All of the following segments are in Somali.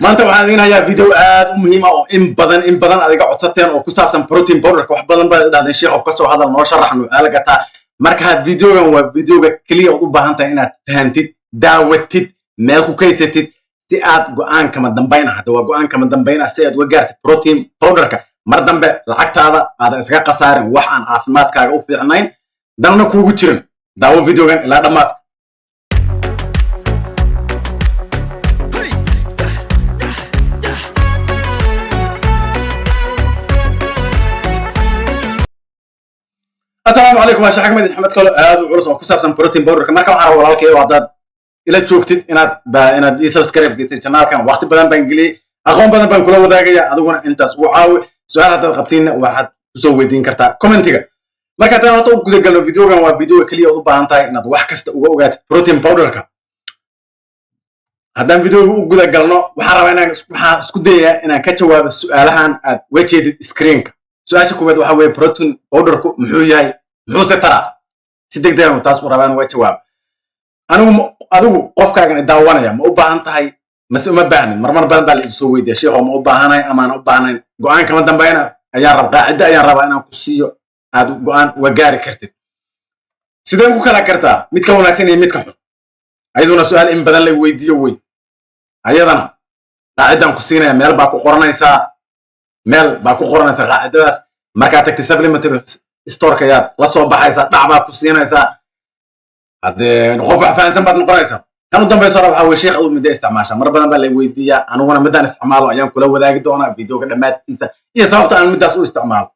Maanta waxaan idiin hayaa video aad u muhiima oo in badan adiga codsateen oo ku saabsan protein powderka. Wax badan baad dhahdeen, sheekh, ka soo hadal, noo sharax nuucee la gataa. Marka videogan waa videoga keliya ood u baahan tahay inaad fahantid, daawatid, meel ku kaysatid si aad go'aan kama dambayn ah. Hadda waa go'aan kama dambayn ah si aad uga gaartid protein powderka mar dambe lacagtaada aadan iskaga khasaarin wax aan caafimaadkaaga u fiicnayn, danna kuugu jirin. Daawo videogan ilaa dhammaadka. Asalaamu calaykum, waa sheekh Axmed Axmed kalo aad u culus oo ku saabsan protein powderka. Marka waxaan rabaa, walaalkay, haddaad ila joogtid, inaad ii subscribe geysay channelkan. Waqti badan baan geliyey, aqoon badan baan kula wadaagaya, adiguna intaas ugu caawi. Su-aal haddaad qabtiinna waxaad kusoo weydiin kartaa commentiga. Marka haddaan horta u gudagalno videogan, waa videoga keliya ood u baahan tahay inaad wax kasta uga ogaatid protein powderka. Haddaan videoga u gudagalno, waxaan rabaa inaan waxaan isku dayayaa inaan ka jawaabo su-aalahan aad uga jeedid screenka. Su-aasha koowaad waxa weeye: protein powderku muxuu yahay, muxuuse taraa? Si deg degan taas u rabaa in uga jawaabo. Anigu, adigu qofkaagan daawanaya, ma u baahan tahay mase uma baahnin? Marmar badan baa la isoo weydiiya, sheekho, ma u baahanahay amaana u baahnayn? Go'aan kama dambayna ayaan rab, qaacidda ayaan rabaa inaan ku siiyo aad go'aan uga gaari kartid. Sideen ku kala kartaa midka wanaagsan iyo midka xun? Ayaduna su-aal in badan la weydiiyo wey. Ayadana qaacidaan ku siinaya, meel baa ku qoranaysaa, meel baa ku qoranaysaa qaacidadaas. Markaad tagtay supplementary storeka ayaad la soo baxaysaa, dhac baa ku siinaysaa. Haddee qof wax fahansan baad noqonaysaa. Tan u dambaysa hore waxaa weye, sheekh, aduu midda isticmaasha? Mar badan baa la weydiiyaa. Aniguna middaan isticmaalo ayaan kula wadaagi doonaa videoga dhammaadkiisa iyo sababta aan middaas u isticmaalo.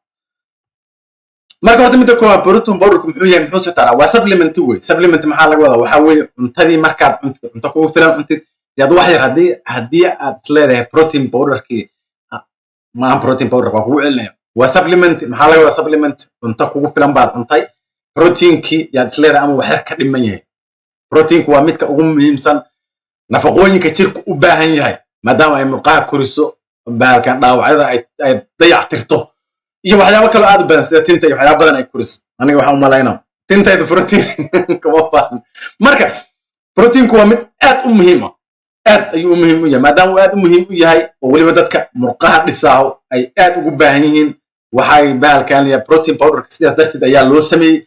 Marka horta midda koowaad, protein powderku muxuu yahay, muxuuse taraa? Waa supplement wey. Supplement maxaa laga wadaa? Waxaa weeye cuntadii markaad cuntid, cunto kugu filan cuntid, yaad wax yar haddii aad isleedahay protein powderkii maaha. Protein powder waa kugu celinaya, waa supplement. Maxaa laga wadaa supplement? Cunto kugu filan baad cuntay, proteinkii yaad isleedahay ama wax yar ka dhiman yahay. Proteinku waa midka ugu muhiimsan nafaqooyinka jirku u baahan yahay, maadaama ay murqaha koriso, bahalkan dhaawacyada ay dayac tirto iyo waxyaabo kaloo aad u badan, sida tinta iyo waxyaabo badan ay koriso. Aniga waxaan u malaynaa tintayda protein kama baahan. Marka proteinku waa mid aad u muhiim ah, aad ayuu u muhiim u yahay. Maadaama uu aad u muhiim u yahay oo weliba dadka murqaha dhisaaho ay aad ugu baahan yihiin, waxay bahalkan leeyahay protein powderka, sidaas darteed ayaa loo sameeyey.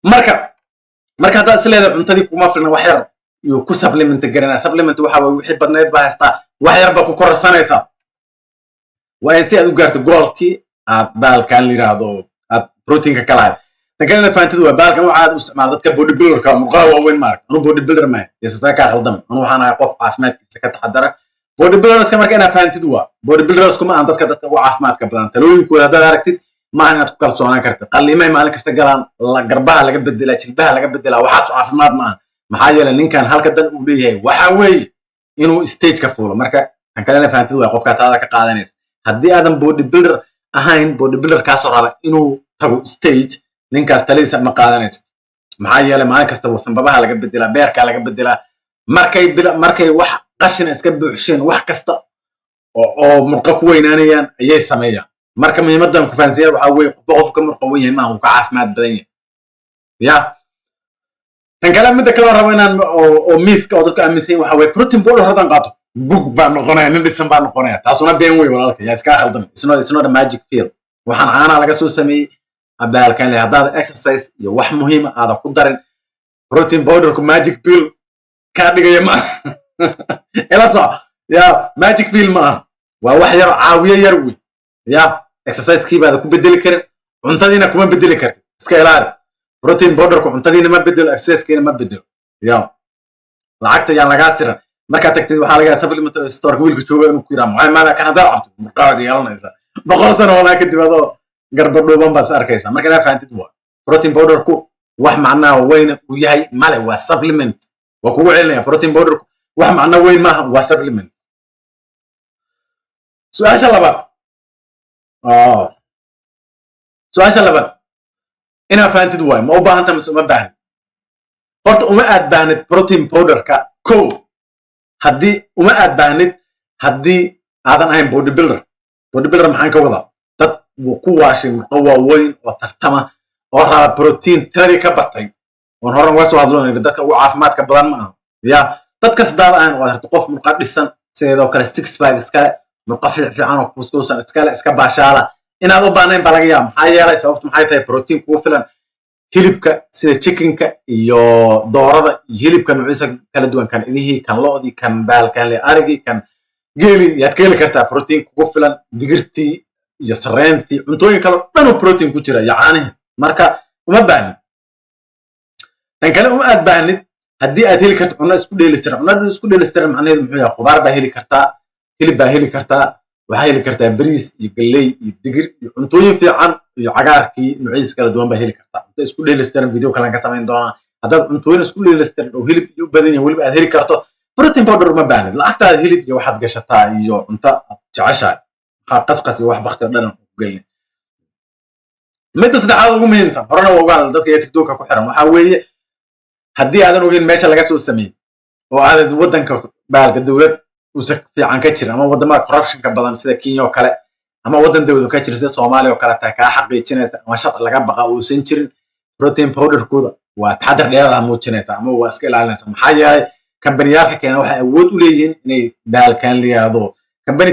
Marka haddaad is leedahay cuntadii kuma filna, wax yar yuu ku supplement garanaa. Supplement waxa waye wixii badnayd baa haystaa, wax yar baa ku kororsanaysaa. Waa in si aad u gaarto goolkii aad bahalkan la yiraahdo aad proteinka ka lahayd. Tan kalena fahantidu waa bahalkan waxa aad u isticmaala dadka bodybuilderka, murqaha waaweyn. Maaragta, anu bodybuilder maahay, yesasaa kaa khaldama. Anu waxaan ahay qof caafimaadkiisa ka taxadara. Bodybuilderska marka inaad fahantid waa, bodybuildersku ma ahan dadka ugu caafimaadka badan. Talooyinkooda haddaad aragtid, maaha inaad ku kalsoonaan kartid. Qalliimay maalin kasta galaan, garbaha laga bedelaa, jilbaha laga bedelaa. Waxaas caafimaad ma aha. Maxaa yeelay ninkan halka dan uu leeyahay waxa weeye inuu stage ka fuulo. Marka tan kalena fahantid waa qofkaa taada ka qaadanaysa. Haddii aadan bodybuilder ahayn, bodybuilder kaasoo raba inuu tago stage, ninkaas taladiisa ma qaadanayso. Maxaa yeelay maalin kasta sanbabaha laga bedelaa, beerkaa laga bedelaa. Markay wax qashina iska buuxsheen, wax kasta oo murqa ku weynaanayaan ayay sameeyaan. Marka muhiimadan ku fahansiya waxaa weeye, qofba qof ka murqa wen yahay maaha uu ka caafimaad badan yahay. Ya tan kale, midda kale rabo inaan oo mythka oo dadku aaminsan yahin waxa weeye, protein powder haddaan qaato bug baan noqonaya, nin dhisan baan noqonaya. Taasuna been wey, walaalka, yaa iskaa khaldamay. It's not a magic pill. Waxaan caanaa laga soo sameeyey bahalkan le. Haddaad exercise iyo wax muhiima aada ku darin, protein powderku magic pill kaa dhigaya ma ila soc ya. Magic pill ma aha, waa wax yar, caawiyo yar wey. Ya exercisekii baada ku bedeli karin, cuntadiina kuma bedeli kartid. Iska ilaali protein powderku, cuntadiina ma bedelo, exercisekiina ma bedelo. Ya lacagta yaan lagaa siran. Markaad tagtid waxaa laga yaaba supplement storeka wiilka jooga inuu ku yiraa, maxay maala kan haddaad cabto murqaad yeelanaysaa 100 sano walaa kadib, adoo garba dhuuban baad is arkaysaa. Marka inaa fahantid waa, protein powderku wax macnaha weyn uu yahay male, waa supplement. Waa kugu celinaya, protein powderku wax macno weyn maaha, waa supplement. Su-aasha labaad, su-aasha labaad inaa fahantid waayo, ma u baahanta mise uma baahnid? Horta uma aad baahnid protein powderka. Ko haddii uma aad baahnid, haddii aadan ahayn bodybuilder. Bodybuilder maxaan ka wadaa? Dad ku waashay murqo waaweyn oo tartama oo raba protein tiradii ka batay oon horan uga soo hadlo, dadka ugu caafimaadka badan ma aha. Ya dadkas daad ahayn oo aad rabto qof murqa dhisan. Sideedoo kale six five iskale, murqa fiican oo kuuskuusan iskale, iska baashaala. Inaad u baahnayn baa laga yaaba. Maxaa yeelay, sababtu maxay tahay? Protein kugu filan hilibka sida chickenka iyo doorada iyo hilibka nuucyadiisa kala duwan, kan idihii, kan lo'dii, kan baalkan le arigii, kan geeli, yaad ka heli kartaa protein kugu filan. Digirtii iyo sarreentii, cuntooyin kale dhan oo protein ku jira iyo caanihii. Marka uma baahnid. Tan kale, uma aad baahnid haddii aad heli karto cunno isku dheelitiran. Cunno isku dheelitiran macnaheedu muxuu yahay? Khudaar baa heli kartaa, hilib baa heli kartaa, waxaa heli kartaa bariis iyo galley iyo digir iyo cuntooyin fiican iyo cagaarkii noocyadiisa kala duwan baa heli kartaa. Cunto isku dheelitiran video kalean ka samayn doonaa. Haddaad cuntooyin isku dheelitiran oo hilib iyo u badan yahin weliba aad heli karto, protein powder uma baahnid. Lacagtaada hilib iyo waxaad gashataa iyo cunto aad jeceshahay. Maxaa qasqas iyo wax bakti oo dhan aan ku gelin? Midda saddexaad ugu muhiimsan, horena waa uga hadal dadka ee TikToka ku xiran, waxaa weeye haddii aadan ogeyn meesha laga soo sameeyey oo aadan waddanka baalka dowlad uusa fiican ka jirin ama waddamada corruptionka badan sida Kenya oo kale ama waddan dowlad ka jira sida Soomaaliya oo kale tahay kaa xaqiijinaysa ama sharci laga baqa uusan jirin, protein powderkooda waa taxadar dheeraad muujinaysa ama waa iska ilaalinaysa. Maxaa yeelay, kambaniyaalka keena waxay awood u leeyihiin inay baalkan la yiraahdo kambani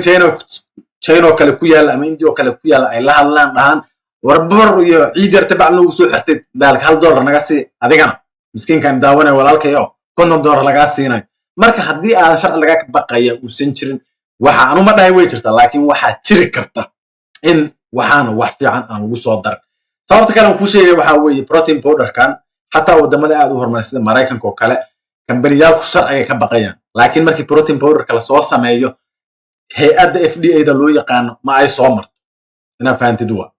China oo kale ku yaalla ama India oo kale ku yaalla ay la hadlaan, dhahaan: "Warbar iyo ciid yarta bac noogu soo xirtay, baalka $1 naga sii." Adigana miskiinkan daawanaya, walaalkayo, $50 lagaa siinayo. Marka haddii aadan sharci laga baqaya uusan jirin, waxa anuma dhahay way jirtaa, laakiin waxaa jiri karta in waxaana wax fiican aan lagu soo darin. Sababta kale aan kuu sheegaya waxaa weeye protein powderkan xataa wadamada aad u horumaray sida Maraykanka oo kale kambaniyaalku sharciga ka baqayaan, laakiin markii protein powderka lasoo sameeyo, hay-adda FDA da loo yaqaano ma ay soo marto. Inaad fahantid waa,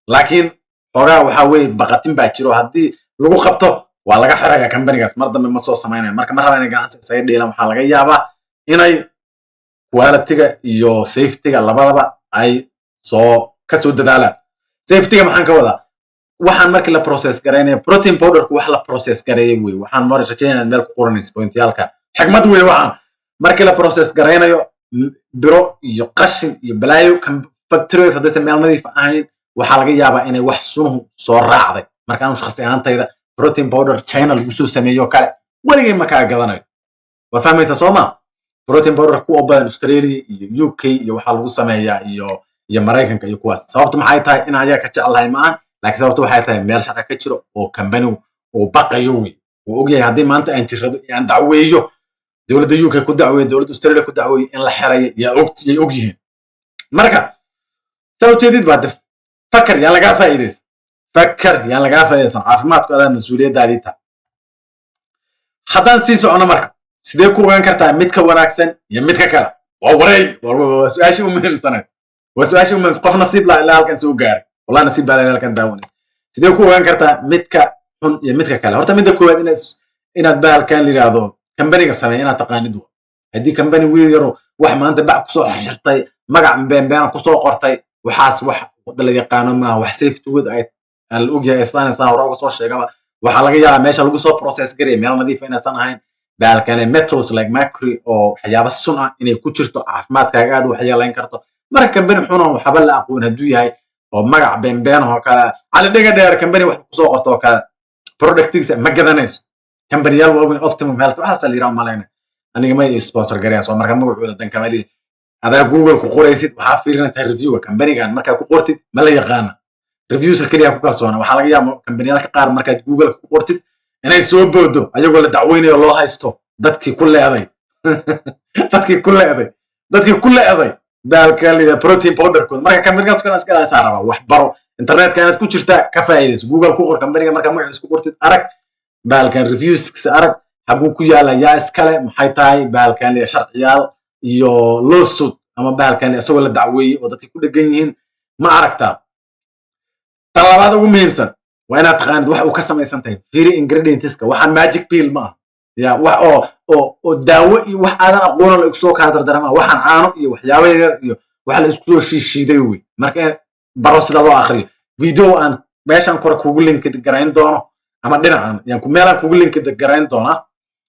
laakiin xoogaa waxaa weeye baqatin baa jiro. Haddii lagu qabto, waa laga xiraya kambanigaas, mar dambe ma soo samaynayo. Marka ma raba inay ganacsi isaga dheelaan. Waxaa laga yaabaa inay quality-ga iyo safety-ga labadaba ay soo kasoo dadaalaan. Safety-ga maxaan ka wadaa? Waxaan markii la process garaynaya, protein powderku wax la process gareeya wey. Waxaan mar rajaynaya inaad meel ku qoranaysa pointyaalka, xigmad wey. Waxaan markii la process garaynayo, biro iyo qashin iyo balaayo factories haddaysan meel nadiif ahayn, waxaa laga yaabaa inay wax sunuhu soo raacday. Marka anu shakhsi ahaantayda protein powder China lagu soo sameeyo kale weligay ma kaa gadanayo. Waa fahmaysaa, soo ma? Protein powder kuwa badan Australia iyo UK iyo waxaa lagu sameeyaa iyo Maraykanka iyo kuwaas. Sababtu maxay tahay? In ayaga ka jeclahay ma ahan, laakiin sababtu waxay tahay meel shaqa ka jiro oo company uu baqayo wey. Uu ogyahay haddii maanta aan jirrado iyo aan dacweeyo, dowladda UK ku dacweeyo, dowladda Australia ku dacweeyo, in la xirayo yaa og, yay og yihiin. Marka saa ujeedid baa def fakar yaan lagaa faa'iidaysan, fakar yaan lagaa faa'iidaysan. Caafimaadku adaa mas-uuliyaddaadii tahay. Haddaan sii socono, marka sidee ku ogaan kartaa midka wanaagsan iyo midka kale? Waa wareey, waa su-aashii u muhiimsanayd, waa su-aashii u muhiimsan. Qof nasiib laa ilaa halkan soo gaaray, wallahi nasiib baa ilaa halkan daawanaysa. Sidee ku ogaan kartaa midka xun iyo midka kale? Horta midda koowaad, inaad bahalkan la yidhaahdo kambaniga sameeya inaad taqaanid. Wa haddii kambani wiil yaro wax maanta bac kusoo xirxirtay, magac beenbeena kusoo qortay, waxaas wax la yaqaano maaha, wax safety-good ay aan la ogyahay islaanaysaa. Hore uga soo sheegaba, waxaa laga yaabaa meesha lagu soo process garaya meel nadiifa inaysan ahayn, baalkane metals like mercury oo waxyaaba sun ah inay ku jirto, caafimaadkaaga aad u waxyeelayn karto. Marka kambani xunon waxba la aqoon hadduu yahay oo magac beenbeen oo kale, Cali Dhega Dheer kambani wax kusoo qorto oo kale, productiisa ma gadanayso. Kambaniyaal waaweyn, Optimum Health waxaasa la yidhaha malayna, aniga ma sponsor garayaan soo marka magacooda dan kama lihi. Adaa Google ku qoraysid, waxaa fiirinaysaa reviewga kambanigan. Markaa ku qortid ma la yaqaana, reviewska keliya ku kalsoona. Waxaa laga yaaba kambaniyaalka qaar markaad Google ku qortid inay soo boodo ayagoo la dacweynayo, loo haysto dadkii ku leeday, dadkii ku leeday, dadkii ku leeday baalka la protein powderkooda. Marka kambanigaas kale iska ilaasaa rabaa. Wax baro, internetka inaad ku jirtaa ka faa'iidayso. Google ku qor kambaniga. Markaa magaciisa ku qortid, arag baalkan reviewskiisa, arag xaguu ku yaala, yaa iskale, maxay tahay baalkan la sharciyaal iyo lawsuit ama bahalkan isagoo la dacweeyey oo dadkii ku dhegan yihiin ma aragtaa? Tan labaad ugu muhiimsan waa inaad taqaanid wax uu ka samaysan tahay. Fiiri ingredientska. Waxaan magic pill ma ah ya wax oo daawo iyo wax aadan aqoono la isku soo kaa dardarama. Waxaan caano iyo waxyaabo yaryar iyo wax la isku soo shiishiiday wey. Marka baro sida loo akriyo. Video aan meeshan kore kugu link garayn doono ama dhinacan yaan ku meelaan kugu link garayn doonaa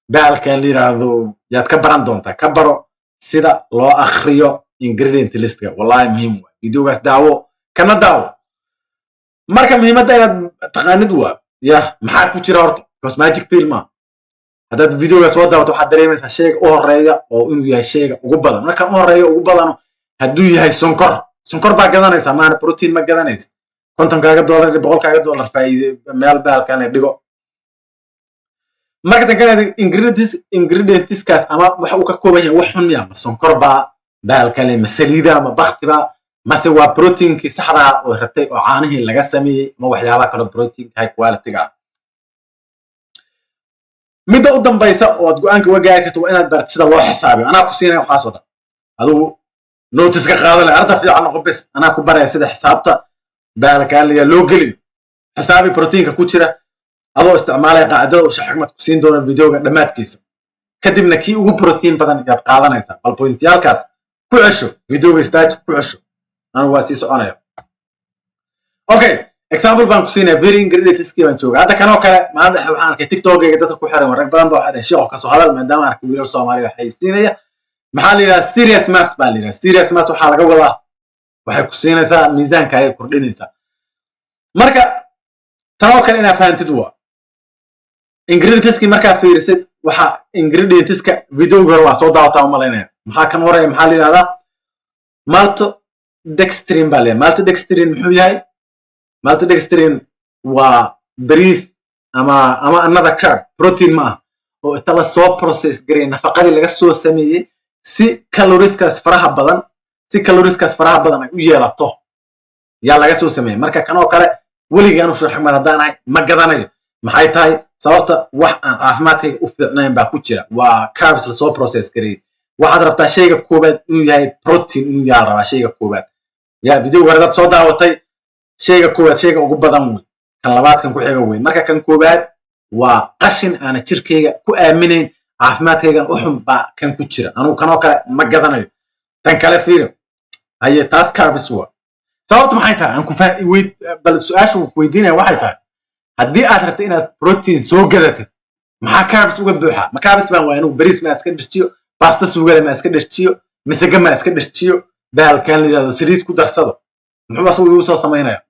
bahalkan la yiraahdo yaad ka baran doontaa. Ka baro sida loo akriyo ingredient listka, wallahi muhiim waay. Videogaas daawo, kana daawo. Marka muhiimadda inaad taqaanid waa ya maxaa ku jira horta, because magic pill ma. Haddaad videoga soo daawato, waxaad dareemaysaa shayga u horeeya oo inuu yahay shayga ugu badan. Marka u horeeya ugu badano hadduu yahay sonkor, sonkor baa gadanaysaa, maana protein ma gadanaysa. 50-kaaga dollar iyo 100-kaaga dollar faa'iide meel baalkan dhigo. Marka tan kale, ingredientskaas ama waxa uu ka kooban yahay wax xun miya? Ma sonkor baa baalkale, ma saliida, ma baktiba, mase waa proteinkii saxdaa oo rabtay oo caanihii laga sameeyey ama waxyaabaha kale proteinka high quality-ga ah? Midda u dambaysa oo aad go-aanka uga gaari karto waa inaad barat sida loo xisaabiyo. Anaa ku siinaya waxaasoo dhan, adigu notice ka qaadan leh, arda fiican noqo bes. Anaa ku baraya sida xisaabta baalkaaliya loo geliyo. Xisaabi proteinka ku jira adoo isticmaalaya qaacidada uu Sheekh Xikmad ku siin doono videoga dhammaadkiisa. Kadibna kii ugu protein badan ayaad qaadanaysaa. Bal pointyaalkaas ku cesho videoga, istaaji, ku cesho. Anigu waa sii soconaya. Okay, example baan ku siinaya. Very ingredientskii baan jooga hadda. Kanoo kale, maalin dhexe waxaan arkay TikTokayga dadka ku xiran, rag badan ba waxay dhahay, "Sheekho, kasoo hadal," maadaama arkay wiilal Soomaaliya waxay siinaya. Maxaa la yidhaha? Serious mass baa la yidhaha. Serious mass waxaa laga wadaa waxay ku siinaysaa miisaanka ayay kordhinaysaa. Marka tanoo kale inaad fahantid waa ingredientskii. Markaa fiirisid waxa ingredientska, videoga hore waa soo daawataa umalaynaya. Maxaa kan horaya? Maxaa la yidhahdaa? Maltodextrin baa la yidhaha. Maltodextrin muxuu yahay? Maltodextrin waa bariis ama another carb, protein ma ah, oo inta la soo process garay nafaqadii laga soo sameeyey si calorieskaas faraha badan ay u yeelato yaa laga soo sameeyey. Marka kanoo kale weligii anu Sheekh Xikmad haddaan ahay ma gadanayo. Maxay tahay sababta? Wax aan caafimaadkayga u fiicnayn baa ku jira, waa carbs lasoo process gareeyey. Waxaad rabtaa shayga koowaad inuu yahay protein, inuu yaha rabaa shayga koowaad. Ya videoga hore dad soo daawatay, shayga koowaad shayga ugu badan wey, kan labaad kan ku xiga wey. Marka kan koowaad waa qashin aana jirkayga ku aaminayn, caafimaadkaygan u xun baa kan ku jira. Anugu kanoo kale ma gadanayo. Tan kale fiiri haye, taas carbs waa. Sababtu maxay tahay? Aan ku bal su-aasha ku weydiinaya waxay tahay, haddii aad rabto inaad protein soo gadatid, maxaa carbs uga buuxa? Ma carbs baan waay anigu? Bariis ma iska dherjiyo, baasta suugale ma iska dherjiyo, misaga ma iska dherjiyo, bahalkan la yidhahdo saliid ku darsado, muxuu asagu igu soo samaynaya?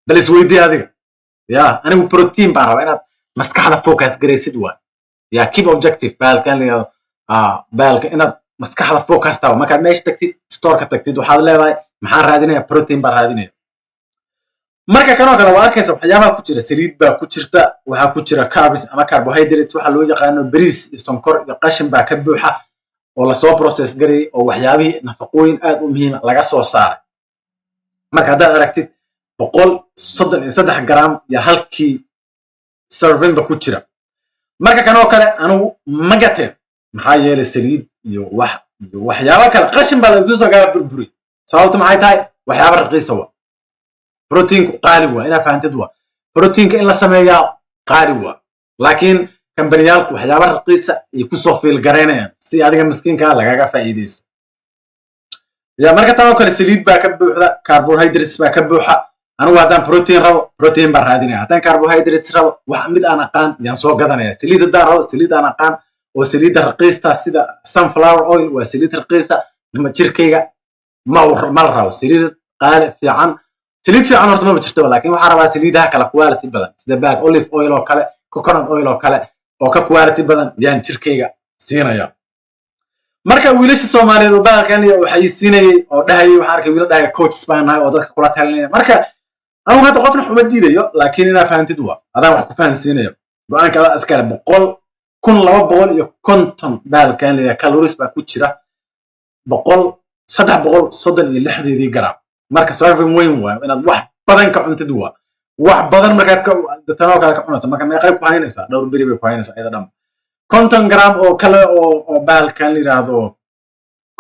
Bal isweydii adiga. Ya anigu protein baan rabaa. Inaad maskaxda focus garaysid waay. Ya keep objective, bahalkan la yidhahdo bahalka inaad maskaxda focus tawa. Markaad meesha tagtid, storeka tagtid, waxaad leedahay, "Maxaan raadinaya? Protein baan raadinaya." Marka kanoo kale waa arkaysa waxyaabaha ku jira. Saliid baa ku jirta, waxaa ku jira carbs ama carbohydrates waxa loo yaqaano, bariis iyo sonkor iyo qashin baa ka buuxa oo lasoo process garayay oo waxyaabihii nafaqooyin aad u muhiima laga soo saaray. Marka haddaad aragtid 133 gram iyo halkii servingba ku jira, marka kanoo kale anigu ma gateen. Maxaa yeelay saliid iyo wax iyo waxyaabo kale qashin baa lagu soo gaa burburiy. Sababtu maxay tahay? Waxyaaba raqiisa wa. Proteinku qaali waa, inaa fahantid waa proteinka in la sameeyaa qaali waa, laakiin kambaniyaalku waxyaaba raqiisa ay kusoo fiilgaraynayaan si adiga miskiinkaa lagaga faa'iidaysto. Ya marka tan oo kale saliid baa ka buuxda, carbohydrates baa ka buuxa. Anigu haddaan protein rabo, protein baan raadinaya. Haddaan carbohydrates rabo, wax mid aan aqaan yaan soo gadanaya. Saliid haddaan rabo, saliid aan aqaan oo saliidda raqiista sida sunflower oil waa saliid raqiisa. Jirkayga ma la rabo saliid qaali fiican. Saliid fiican horta maba jirtaba, laakiin waxaan rabaa saliidaha kala quality badan sida bag olive oil oo kale, coconut oil oo kale oo ka quality badan yaan jirkayga siinaya. Marka wiilasha Soomaaliyeed oo bahalkan waxay siinayay oo dhahayay, waxaan arkay wiila dhahaya, "Coaches baan nahay oo dadka kula talinaya." Marka anigu hadda qofna xuma diidayo, laakiin inaa fahantid waa adaan wax ku fahansiinayo. Go-aanka adaa iskale. 1250 bahalkan leeyahay calories baa ku jira 336-deedii gram. Marka serving weyn waayo, inaad wax badan ka cuntid waa wax badan. Markaad ka tanoo kale ka cunaysa, marka meeqay ku haynaysaa? Dhowr beri bay ku haynaysaa iyada dhan. 50 gram oo kale oo bahalkan la yidhaahdo,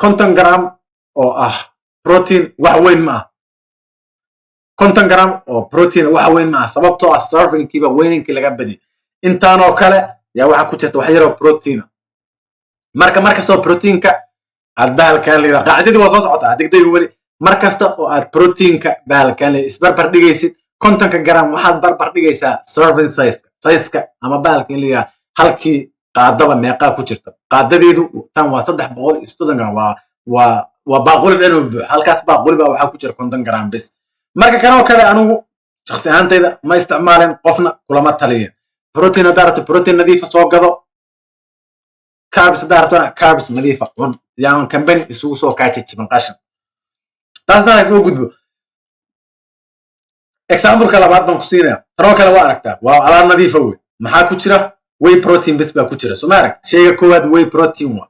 50 gram oo ah protein wax weyn ma ah. 50 gram oo protein wax weyn ma ah, sababtoo ah servingkiiba weyninkii laga badiyay. Intaanoo kale yaa waxaa ku jirta wax yaroo protein. Marka markastoo proteinka aad bahalkan la yidhahdo, qaacidadii waa soo socotaa, degdega weli. Mar kasta oo aad proteinka bahalkan la isbarbar dhigaysid 50-ka gram, waxaad barbar dhigaysaa serving sizeka, sizeka ama bahalkan la yidhahdo halkii qaadaba meeqaa ku jirta. Qaadadeedu tan waa 330 gram, waa baaquli dhan oo buux. Halkaas baaquli baa waxaa ku jira 50 gram bis. Marka kanoo kale anigu shakhsi ahaantayda ma isticmaalin, qofna kulama taliyin. Protein haddaa rabto, protein nadiifa soo gado. Carbs haddaa rabtona, carbs nadiifa cun, yaan company isugu soo kaajijibin qashin. Taasna isma gudbo. Exampleka labaad baan ku siinaya. Tanoo kale waa aragtaa, waa alaab nadiifa wey. Maxaa ku jira? Whey protein bes baa ku jira, soo ma aragt? Shayga koowaad whey protein waa,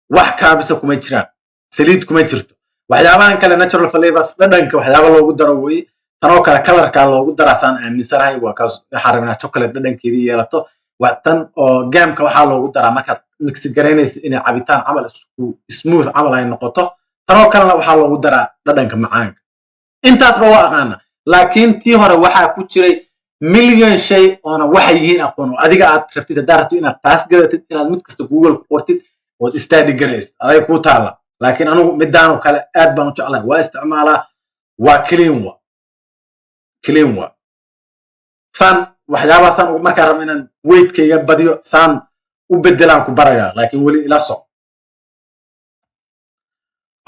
wax carbsa kuma jiraan, saliid kuma jirto. Waxyaabahan kale natural flavors, dhadhanka waxyaaba loogu daro wey. Tanoo kale colorkaa loogu daraa, saan aaminsanahay, waa kaas. Waxaan rabnaa chocolate dhadhankeedii yeelato. Waa tan oo gumka waxaa loogu daraa markaad mix garaynaysa inay cabitaan camal isku smooth camal ay noqoto. Tanoo kalena waxaa loogu daraa dhadhanka macaanka. Intaasba waa aqaana, laakiin tii hore waxaa ku jiray million shay oona waxay yihiin aqoon oo adiga aad rabtid. Haddaa rabtid inaad taas gadatid, inaad mid kasta Google ku qortid ood study garaysid, aday kuu taala. Laakiin anigu midaanoo kale aad baan u jeclahay, waa isticmaalaa, waa clean, wa clean. Wa saan waxyaabahaasaan markaa rabo inaan weightkayga badiyo, saan u bedelaan ku barayaa, laakiin weli ila soc.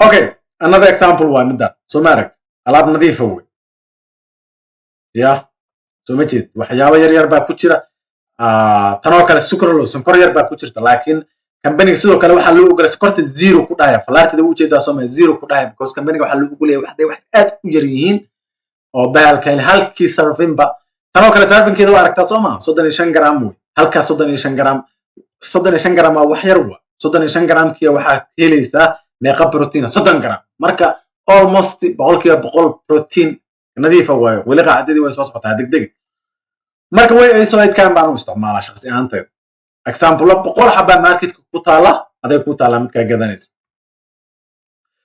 Okay, another example waa midaan, soo ma aragt? Alaab nadiifa wey ya, soo ma jeed? Waxyaabo yar yar baa ku jira. Tanoo kale sucralose, sonkor yar baa ku jirta, laakiin companyga sidoo kale waxaa loo ogolay sokorta zero ku dhahaya. Falaartida u ujeedaa, soo ma? Zero ku dhahaya because companyga waxaa loo ogolaya waxday wax aad u yar yihiin oo bahalkan halkii servingba. Tanoo kale servingkeeda waa aragtaa, soo ma? 35 gram wey halkaas. 35 gram, 35 gram waa wax yar. Wa 35 gramkiya waxaad helaysaa meeqa protein? 30 gram. Marka almost 100% protein nadiifa waayo. Weli qaacidadii way soo socotaa, degdeg. Marka whey isolatekan baan u isticmaalaa shaqsi ahaantayda. Example 100 xabaa marketka ku taala, aday ku taala midkaa gadanaysa.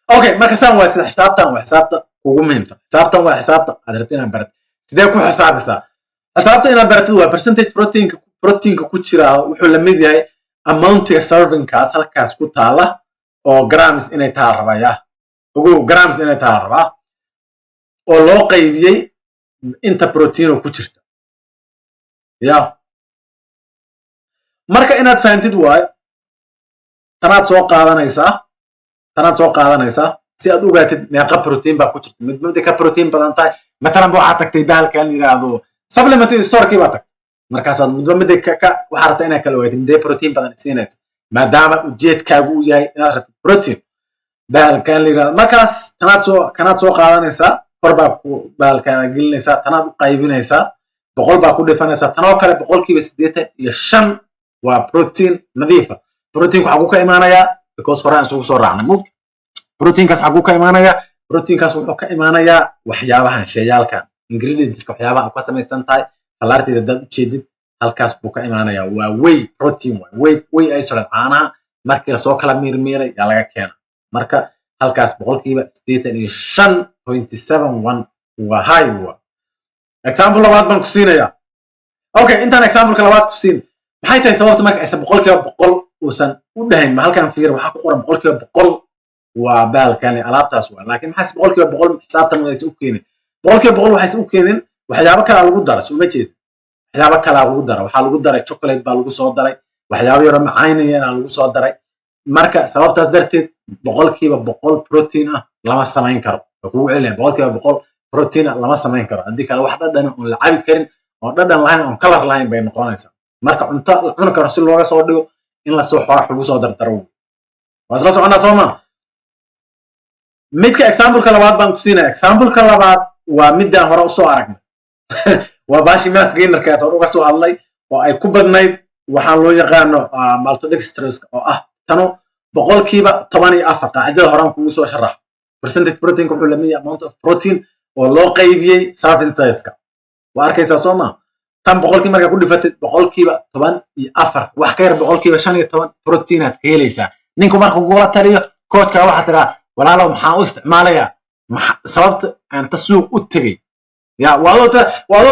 Okay, marka saan waa sida xisaabtan, waa xisaabta kugu muhiimsan. Xisaabtan waa xisaabta aad rabtid inaad baratid. Sidee ku xisaabisaa xisaabta inaad baratid? Waa percentage proteinka. Proteinka ku jira wuxuu la mid yahay amountiga servingkaas halkaas ku taala oo grams inay taala rabaa. Ya ogow, grams inay taala rabaa oo loo qaybiyey inta protein oo ku jirta. Ya, marka inaad fahantid waayo. Tanaad soo qaadanaysaa, tanaad soo qaadanaysaa si aad ogaatid meeqa protein baa ku jirta. Mid midda ka protein badan tahay, matalan ba waxaad tagtay bahalkan yidhaahdo supplement storekii baa tagtay. Markaasaad midba midda ka waxaa rabtaa inaad kala ogaatid midee protein badan siinaysa, maadaama ujeedkaagu uu yahay inaad rabtid protein bahalkan la yidhahdo. Markaas tanaad soo, kanaad soo qaadanaysaa, kor baa ku bahalkan gelinaysaa, tanaad u qaybinaysaa, 100 baa ku dhifanaysaa. Tanoo kale 85% waa protein nadiifa. Proteinku xaguu ka imaanayaa? Because horaan isugu soo raacnay mugta. Proteinkaas xaguu ka imaanayaa? Proteinkaas wuxuu ka imaanayaa waxyaabahan, sheeyaalkan, ingredientska, waxyaabaha ka samaysan tahay. Falaarteeda haddaad ujeedid, halkaas buu ka imaanayaa. Waa whey protein, waay whey isolate. Caanaha markii lasoo kala miirmiiray yaa laga keena. Marka halkaas 85.71% waa high. Wa example labaad baan ku siinayaa. Okay, intaan exampleka labaad ku siin, maxay tahay sababta marka aysan 100% uusan u dhahayn? Ma halkan fiir, waxaa ku qoran 100% waa baalkani, alaabtaas waa, laakiin maxay 100% xisaabtan aysan u keenin? 100% waxaysan u keenin waxyaabo kalaa lagu dara, soo ma jeed? Waxyaabo kalaa lagu dara. Waxaa lagu daray chocolate baa lagu soo daray, waxyaabo yaro macaynayana lagu soo daray. Marka sababtaas darteed 100% protein ah lama samayn karo. Waa kugu celinaya, 100% protein ah lama samayn karo. Haddii kale wax dhadhan oon la cabi karin, oon dhadhan lahayn, oon color lahayn bay noqonaysaa. Marka cunto la cuni karo si looga soo dhigo, in lasoo xorax lagu soo dardaro. Waa isla soconaa, soo maa? Midka exampleka labaad baan ku siinaya. Exampleka labaad waa midaan hore usoo aragnay, waa baashi mass gainerka hore uga soo hadlay oo ay ku badnayd waxaan loo yaqaano maltodextrineka, oo ah tanu 14%. Qaacidada horaan kugu soo sharax: percentage proteinka wuxuu lamid yahay amount of protein oo loo qaybiyey serving size-ka. Waa arkaysaa, soo maa? Tan boqolkii markaa ku dhifatid, 14%, wax ka yar 15% protein aad ka helaysaa. Ninku marka kugula taliyo coachka, waxaa tiraa: "Walaalow, maxaan u isticmaalayaa? Sababta aan ta suuq u tegey ya waa adoo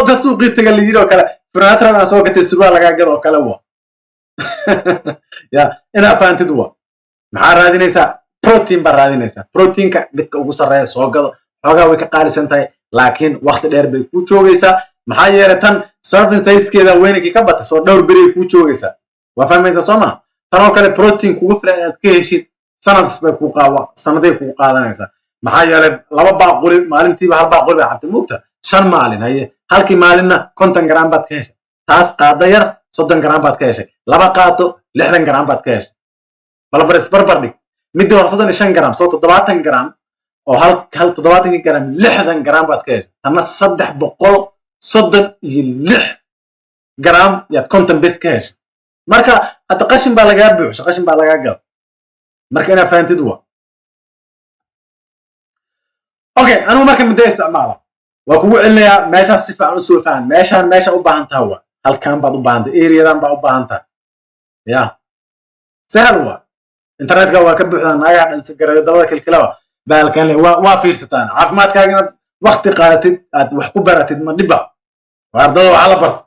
ta suuqii tega la yidhi oo kale, furnaatra aan soo gatay, surwaal lagaa gado oo kale." Wa ya inaad fahantid wa. Maxaa raadinaysaa? Protein baa raadinaysaa. Proteinka midka ugu sarreeya soo gado. Xoogaa way ka qaalisan tahay, laakiin waqti dheer bay kuu joogaysaa. Maxaa yeelay tan serving sizekeeda weynankii ka bata, soo dhowr beri ay kuu joogaysaa. Waa fahmaysaa, soo ma? Tanoo kale protein kugu filan inaad ka heshid sanads bay ku qaawa, sanaday kugu qaadanaysaa. Maxaa yeelay laba baaquli maalintiiba, hal baaquli bay cabtay mugta 5 maalin haye, halkii maalinna 50 gram baad ka heshay. Taas qaado yar 30 gram baad ka heshay, laba qaato 60 gram baad ka heshay. Balbar isbarbar dhig. Midii hore 35 gram, soo 70 gram oo hal hal 70-kii gram 60 gram baad ka heshay. Tanna 336 gram yaad 50 bes ka heshay. Marka hadda qashin baa lagaa buuxsha, qashin baa lagaa gala. Marka inaad fahantid wa. Okay, anigu marka midda isticmaala waa kugu celinayaa. Meeshaas si fiican usoo fahan. Meeshaan meesha u baahan taha wa, halkan baad u baahan tahay, areadan baa u baahan tahay. Ya sahal wa, internetka waa ka buuxdaa, naagaha dhan sigareeyo dabada kilkilaba bahalkan le waa fiirsataan. Caafimaadkaaga inaad wakti qaadatid, aad wax ku baratid, ma dhiba? Waa ardada waxaa la barto.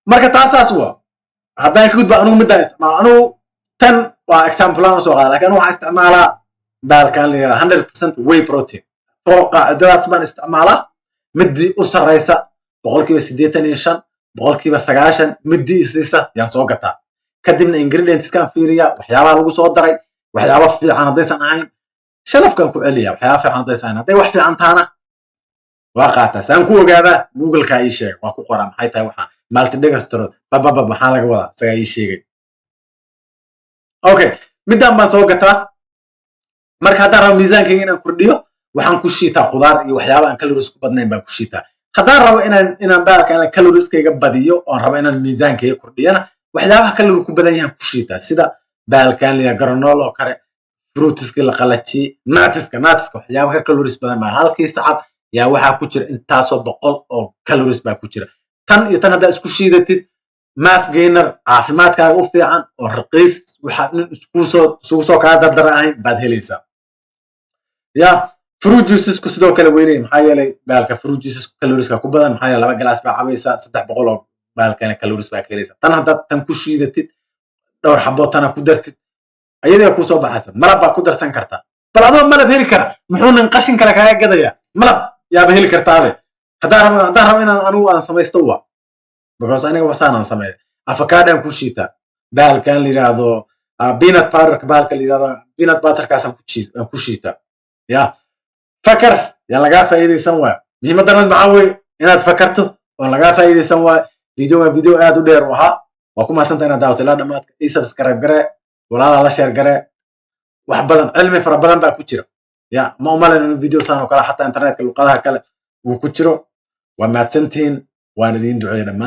Marka taasaas wa. Haddaan ka gudba, anigu middaan isticmaalo, anigu tan waa example aan usoo qaada, lakin anigu waxaan isticmaalaa bahalkan la yihahda 100% whey protein. Foo qaacidadaas baan isticmaalaa. Midii u sarreysa 85%, 90% midii isiisa yaan soo gataa. Kadibna ingredientskaan fiiriya, waxyaabaha lagu soo daray. Waxyaaba fiican haddaysan ahayn, shelfkaan ku celiya. Waxyaaba fiican haddaysan ahayn, hadday wax fiican tahana, waa qaataa. Saan ku ogaadaa? Google-kaa ii sheeg, waa ku qoraa maxay tahay waxaa maltodextrin bababa, maxaa laga wadaa, isagaa ii sheegay. Okay, midaan baan soo gataa. Marka haddaan rabo miisaankayga inaan kordhiyo, waxaan ku shiitaa khudaar iyo waxyaaba aan calories ku badnayn baan ku shiitaa. Haddaan rabo inaan baalka inaan calorieskayga badiyo oon rabo inaan miisaankayga kordhiyana, waxyaabaha calorie ku badan yahan ku shiitaa, sida baalkan liya granola oo kale, fruitiska la qalajiyey, nutska. Nutska waxyaaba ka calories badan baa. Halkii sacab yaa waxaa ku jira intaasoo boqol oo calories baa ku jira. Tan iyo tan haddaa isku shiidatid, mass gainer caafimaadkaaga u fiican oo raqiis, waxa nin iskusoo isugu soo kaa dardara ahayn baad helaysaa. Ya fruit juicesku sidoo kale weynay, maxaa yeelay baalka fruit juicesku calorieska ku badan. Maxaa yeelay laba galaas baa cabaysaa, 300 oo baalkana calories baa ka helaysaa. Tan haddaad tan ku shiidatid, dhowr xaboo tana ku dartid, ayadaa kusoo baxaysa. Malab baa ku darsan kartaa. Bal adoo malab heli kara, muxuu nin qashin kale kaaga gadaya? Malab yaaba heli kartaabe. Haddaan rabo inaan anigu aan samaysto wa, because aniga wasaan aan sameeya, avocado ku shiitaa, bahalkan la yidhaahdo peanut powderka, bahalka la yidhahdo peanut butterkaasaan ku shiitaa. Ya fakar, yaan lagaa faa'iidaysan waayo. Muhiimadda maxaa weeye? Inaad fakarto oon lagaa faa'iidaysan waayo. Videoga video aad u dheer u ahaa. Waa ku mahadsanta inaad daawato ilaa dhammaadka. Ii subscribe garee, walaalaa la share garee. Wax badan, cilmi fara badan baa ku jira. Ya ma umalayn inuu video saan oo kale xataa internetka luqadaha kale uu ku jiro. Waa mahadsantihiin, waan idiin duceeya dhammaan.